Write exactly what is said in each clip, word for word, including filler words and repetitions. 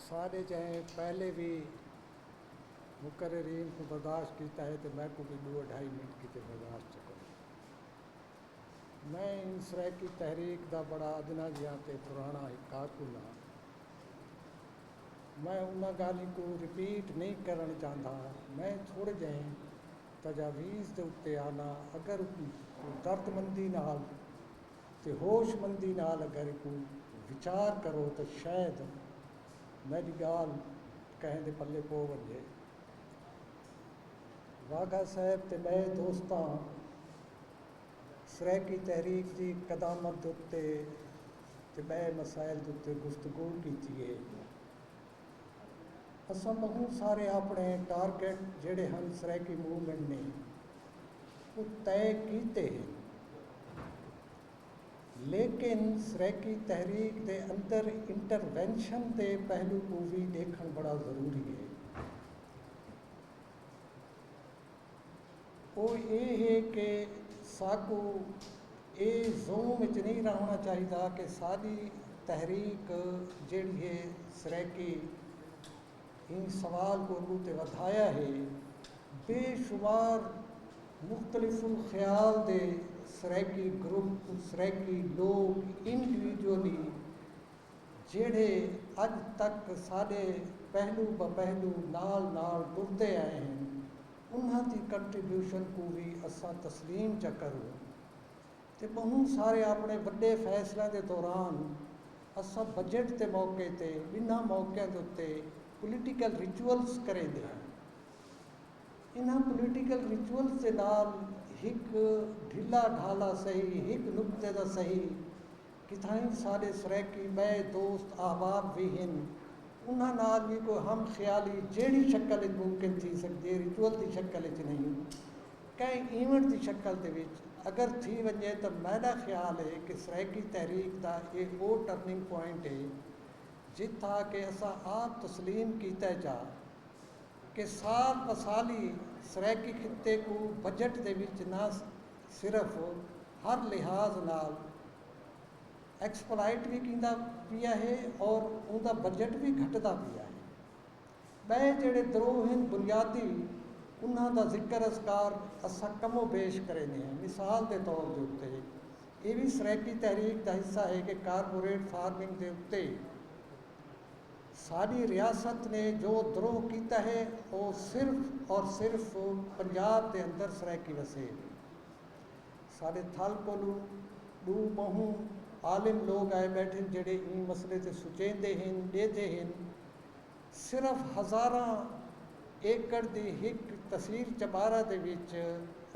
ساݙے جہیں پہلے وی مقررین کوں برداشت کیتا ہے تے میکوں وی ݙو اڈھائی منٹ کیتے برداشت چکو۔ میں ایں سرائیکی تحریک دا بڑا ادنا جیہاں تے پراݨا ہک کارکن ہاں۔ میں انہاں ڳالھیں کوں ریپیٹ نئیں کرݨ چاہندا۔ میں تھوڑے جہیں تجاویز دے اتے آنا۔ اگر کوں دردمندی نال تے ہوش مندی نال اگر ایکوں وچار کرو تاں شاید میݙی ڳالھ کہیں دے پلے پو ونڄے۔ واگھا صاحب تے ٻئے دوستاں سرائیکی تحریک دی قدامت دے اتے تے ٻئے مسائل دے اتے گفتگو کیتی ہے۔ اساں ٻہوں سارے آپݨے ٹارگٹ جیڑھے ہن سرائیکی موومنٹ نے او طے کیتے ہن، لیکن سرائیکی تحریک دے اندر انٹروینشن دے پہلو کوں وی ݙیکھݨ بڑا ضروری ہے۔ او اے ہے کہ ساکوں اے زوم اچ نئیں رہوݨا چاہیدا کہ ساݙی تحریک جیڑھی ہے سرائیکی ایں سوال کوں اڳوں تے ودھایا ہے۔ بے شمار مختلف الخیال دے سرائیکی گروپ، سرائیکی لوک انڈیویجولی جیڑھے اڄ تک ساݙے پہلو بہ پہلو نال نال ٹردے آئے ہن، انہاں دی کنٹریبیوشن کوں وی اساں تسلیم چا کروں تے ٻہوں سارے آپݨے وݙے فیصلیاں دے دوران اساں بجٹ دے موقع تے ٻنہاں موقعیاں دے اتے پولیٹیکل ریچولز کریندے ہن۔ انہاں پولیٹیکل ریچولز دے نال ہک ڈھلا ڈھالا سہی، ہک نقطے دا سہی، کتھائیں ساݙے سرائیکی ٻئے دوست احباب وی ہن، انہاں نال وی کوئی ہم خیالی جیڑھی شکل اچ ممکن تھی سڳدی ہے، ریچول دی شکل اچ نہیں، کہیں ایونٹ دی شکل دے وچ اگر تھی ونڄے تاں میݙا خیال ہے کہ سرائیکی تحریک دا اے او ٹرننگ پوائنٹ ہے جتھاں کہ اساں آپ تسلیم کیتے چا کہ سال پہ سالی سرائیکی خطے کوں بجٹ دے وچ نہ صرف ہر لحاظ نال ایکسپلائٹ وی کیندا پیا ہے اور اوندا بجٹ وی گھٹدا پیا ہے۔ ٻئے جیڑھے دروہ ہن بنیادی انہاں دا ذکر اذکار اساں کم و بیش کریندے ہیں۔ مثال دے طور دے اتے اے وی سرائیکی تحریک دا حصہ ہے کہ کارپوریٹ فارمنگ دے اتے ساݙی ریاست نے جو دروہ کیتا ہے او صرف اور صرف پنجاب دے اندر سرائیکی وسے ہے۔ ساݙے تھل کولوں ݙو ٻہوں عالم لوک آئے ٻیٹھن جیڑھے ایں مسئلے تے سچیندے ہن، ݙیہدے ہن۔ صرف ہزاراں ایکڑ دی ہک تحصیل چبارہ دے وچ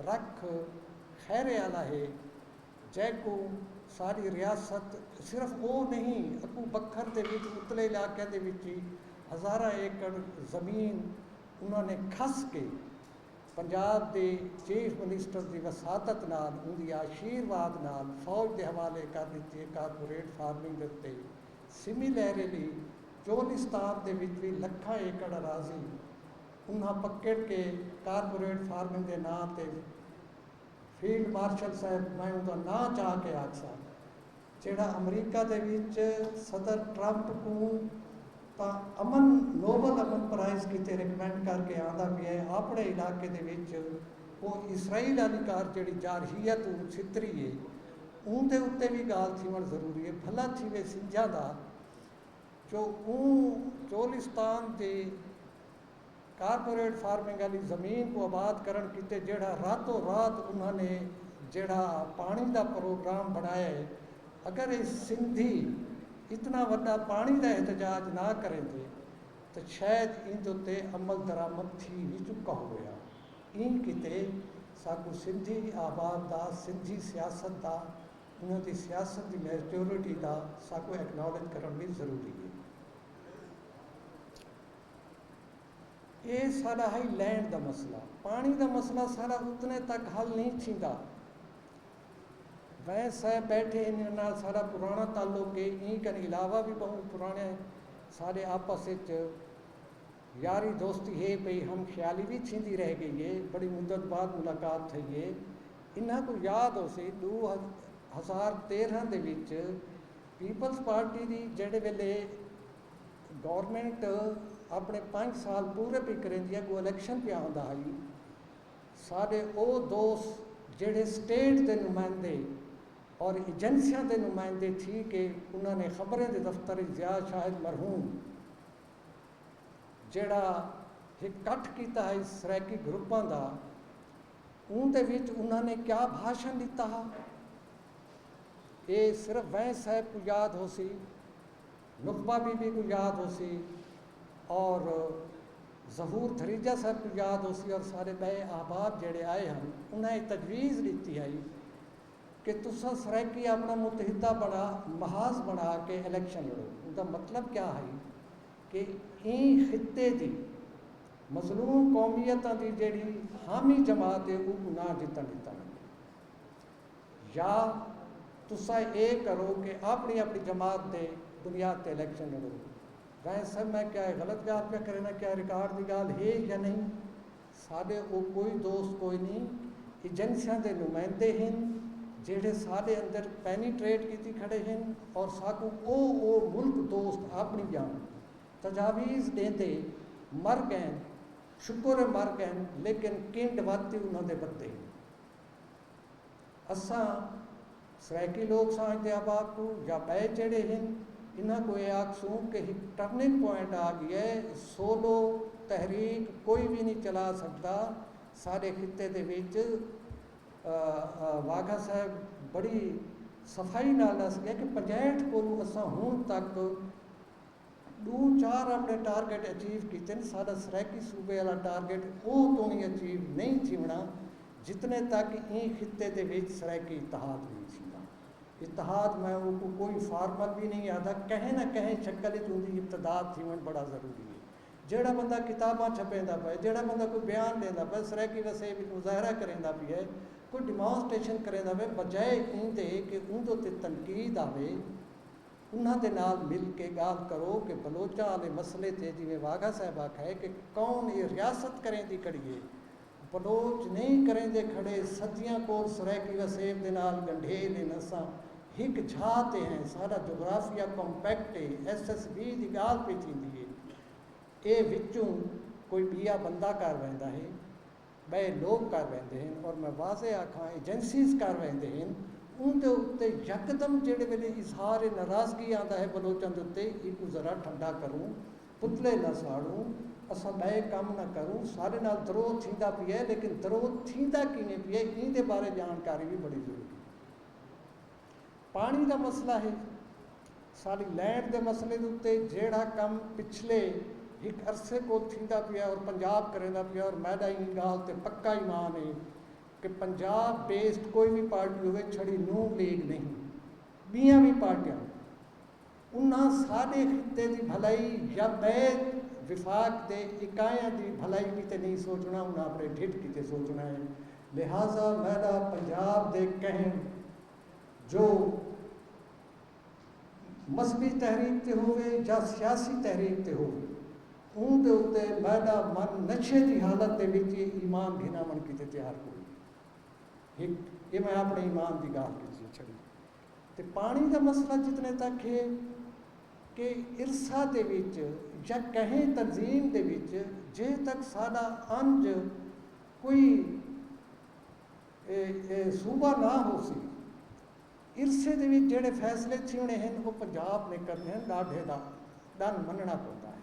رکھ خیرے آلا ہے جیکوں ساݙی ریاست صرف او نہیں اڳوں بکھر دے وچ اتلے علاقیاں دے وچ وی ہزاراں ایکڑ زمین انہاں نے کھس کے پنجاب دے چیف منسٹر دی وساطت نال اوندی آشیرواد نال فوج دے حوالے کر ݙتی ہے۔ کارپوریٹ فارمنگ دے اتے سملرلی چولستان دے وچ وی لکھاں ایکڑ اراضی انہاں پکڑ کے کارپوریٹ فارمنگ دے ناں تے فیلڈ مارشل صاحب میں اوندا ناں چا کے آکھساں جیڑھا امریکہ دے وچ صدر ٹرمپ کوں تاں امن نوبل امن پرائز کیتے ریکمنڈ کر کے آندا پیا ہے آپڑے علاقے دے وچ او اسرائیل آلی کار جیڑھی جارحیت اوں چھتری ہے اوں دے اتے وی گالھ تھیوݨ ضروری ہے بھلا تھیوے سندھیاں دا جو اوں چولستان دے کارپوریٹ فارمنگ آلی زمین کوں آباد کرݨ کیتے جیڑھا راتوں رات انہاں نے جیڑھا پاݨی دا پروگرام بݨایا ہے اگر اے سندھی اتنا وݙا پاݨی دا احتجاج نہ کریندے تاں شاید ایندے اتے عمل درآمد تھی وی چکا ہووے ہا۔ ایں کیتے ساکوں سندھی احباب دا سندھی سیاست دا انہاں دی سیاست دی میچورٹی دا ساکوں ایکنالج کرݨ وی ضروری ہے۔ اے ساݙا ہئی لینڈ دا مسئلہ، پاݨی دا مسئلہ ساݙا اتنے تک حل نئیں تھیندا۔ ویں صاحب ٻیٹھے ہن انہاں نال ساݙا پراݨا تعلق ہے ایں کن علاوہ وی ٻہوں پراݨے ساݙے آپس اچ یاری دوستی ہے پئی ہم خیالی وی تھیندی رہ ڳئی ہے بڑی مدت بعد ملاقات تھئی ہے۔ انہاں کوں یاد ہوسی ݙو ہزار تیرہاں دے وچ پیپلز پارٹی دی جیڑھے ویلے گورنمنٹ اپݨے پنج سال پورے پئی کریندی ہے، اڳوں الیکشن پیا ہوندا ہئی۔ ساݙے او دوست جیڑھے سٹیٹ دے نمائندے اور ایجنسیاں دے نمائندے تھی کے انہاں نے خبریں دے دفتر اچ ضیاء شاہد مرحوم جیڑھا ہک کٹھ کیتا ہئی سرائیکی گروپاں دا، اوں دے وچ انہاں نے کیا بھاشن ݙتا ہا؟ اے صرف وین صاحب کوں یاد ہوسی، نخبہ بی بی کوں یاد ہوسی اور ظہور دھریجہ صاحب کوں یاد ہوسی اور سارے ٻئے احباب جیڑھے آئے ہن، انہاں اے تجویز ݙتی ہئی کہ تساں سرائیکی اپݨا متحدہ بݨا، محاذ بݨا کے الیکشن لڑو۔ اوندا مطلب کیا ہئی کہ ایں خطے دی مظلوم قومیتاں دی جیڑھی حامی جماعت ہے، اوکوں نہ جتݨ ݙتا ونڄے، یا تساں اے کرو کہ اپݨی اپݨی جماعت دے بنیاد تے الیکشن لڑو۔ وین صاحب، میں کیا اے غلط ڳالھ پیا کرینداں؟ کیا ریکارڈ دی ڳالھ ہے یا نہیں؟ ساݙے او کوئی دوست کوئی نی، ایجنسیاں دے نمائندے ہن جیڑھے ساݙے اندر پینیٹریٹ کیتی کھڑے ہن اور ساکوں او او ملک دوست اپݨی ڄاݨ تجاویز ݙیندے مر ڳئن۔ شکر ہے مر ڳئن، لیکن کنڈ ودھ تے انہاں دے ودھے ہن۔ اساں سرائیکی لوک سانجھ دے احباب کوں یا ٻئے جیڑھے ہن، انہاں کوں اے آکھسوں کہ ہک ٹرننگ پوائنٹ آ ڳیا ہے۔ سولو تحریک کوئی وی نی چلا سڳدا۔ ساݙے خطے دے وچ، آ، آ، واگھا صاحب بڑی صفائی نال ݙس ڳئے کہ پنجاہٹھ کولوں اساں ہݨ تک ݙو چار اپݨے ٹارگٹ اچیو کیتے ہن۔ ساݙا سرائیکی صوبے والا ٹارگٹ او توں وی اچیو نئیں تھیوݨا جتنے تک ایں خطے دے وچ سرائیکی اتحاد نئیں تھیندا۔ اتحاد میں اوکوں کوئی فارمل وی نئیں آہدا، کہیں نہ کہیں شکل وچ اوندی ابتدا تھیوݨ بڑا ضروری ہے۔ جیڑھا بندہ کتاباں چھپیندا پئے، جیڑھا بندہ کوئی بیان ݙیندا پئے، سرائیکی وسیب وچ مظاہرہ کریندا پئے، کوئی ڈیمانسٹریشن کریندا پئے، بجائے ایندے کہ اوندے تے تنقید آوے، انہاں دے نال مل کے ڳالھ کرو کہ بلوچاں آلے مسئلے تے، جیویں واگھا صاحب آکھا ہے کہ کون اے ریاست کریندی کھڑی ہے، بلوچ نئیں کریندے کھڑے، صدیاں کول سرائیکی وسیب دے نال ڳنڈھیل ہن، اساں ہک جھا تے ہیں، ساݙا جغرافیہ کمپیکٹ ہے، ایس ایس بی دی ڳالھ پئی تھیندی ہے۔ اے وچوں کوئی ٻیا بندہ کر ویندا ہے، ٻئے لوک کر ویندے ہن، اور میں واضح آکھاں، ایجنسیز کر ویندے ہن، اوندے اتے یکدم جیڑھے ویلے اظہار ناراضگی آندا ہے بلوچاں دے اتے، ایکوں ذرا ٹھنڈا کروں، پتلے نہ ساڑوں، اساں ٻئے کم نہ کروں۔ ساݙے نال دروہ تھیندا پیا ہے، لیکن دروہ تھیندا کیویں پیا ہے، ایندے بارے ڄاݨکاری وی بڑی ضروری ہے۔ پاݨی دا مسئلہ ہے، ساݙی لینڈ دے مسئلے دے اتے جیڑھا کم پچھلے ہک عرصے کول تھیندا پیا اور پنجاب کریندا پیا، اور میݙا ایں ڳالھ تے پکا ایمان ہے کہ پنجاب بیسڈ کوئی وی پارٹی ہووے، چھڑی نون لیگ نہیں، ٻیاں وی پارٹیاں، انہاں ساݙے خطے دی بھلائی یا ٻئے وفاق دے اکائیاں دی بھلائی کیتے نہیں سوچݨا، انہاں اپݨے ڈھڈ کیتے سوچݨا ہے۔ لہذا میݙا پنجاب دے کہیں جو مذہبی تحریک تے ہووے یا سیاسی تحریک تے ہووے، اوں دے اتے میݙا من نشے دی حالت دے وچ ایمان گھن آوݨ کیتے تیار کوئی نی۔ ہک، اے میں اپݨے ایمان دی ڳالھ کیتی ہے چھڑی۔ تے پاݨی دا مسئلہ جتنے تک ہے کہ ارسا دے وچ یا کہیں تنظیم دے وچ جے تک ساݙا انج کوئی اے، اے صوبہ نہ ہوسی، ارسے دے وچ جیڑھے فیصلے تھیوݨے ہن، او پنجاب نے کرݨے ہن، ݙاڈھے دا ݙن منݨا پوندا ہے۔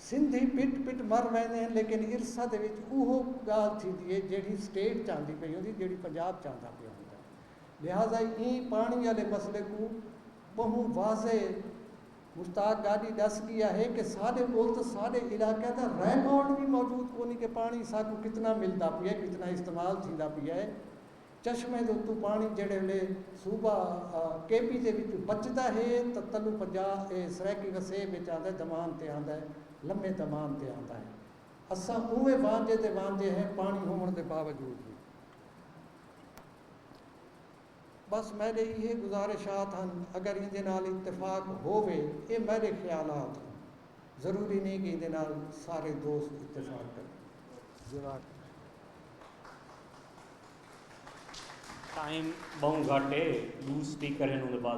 سندھی پٹ پٹ مر ویندے ہن، لیکن ارسا دے وچ اوہو ڳالھ تھیندی ہے جیڑھی سٹیٹ چاہندی پئی ہوندی، جیڑھی پنجاب چاہندا پیا ہوندا ہے۔ لہذا ایں پاݨی آلے مسئلے کوں ٻہوں واضح مشتاق گاݙی ݙس ڳیا ہے کہ ساݙے کول تاں ساݙے علاقے دا ریکارڈ وی موجود کونی کہ پاݨی ساکوں کتنا ملدا پیا ہے، کتنا استعمال تھیندا پیا ہے۔ چشمے دے اتوں پاݨی جیڑھے ویلے صوبہ، آ، کے پی دے وچوں بچدا ہے تاں تلو پنجاب، اے، سرائیکی وسیب وچ آندا ہے، دمان تے آندا ہے، لمے دمان تے آندا ہے۔ اساں اونویں وانجھے تے وانجھے ہیں پاݨی ہووݨ دے باوجود وی۔ بس میݙے ایہے گزارشات ہن، اگر ایندے نال اتفاق ہووے، اے میݙے خیالات ہن، ضروری نہیں کہ ایندے نال سارے دوست اتفاق کرن۔ جزاک۔ ٹائم ٻہوں گھٹ ہے، ݙو سپیکر ہن، اوندے بعد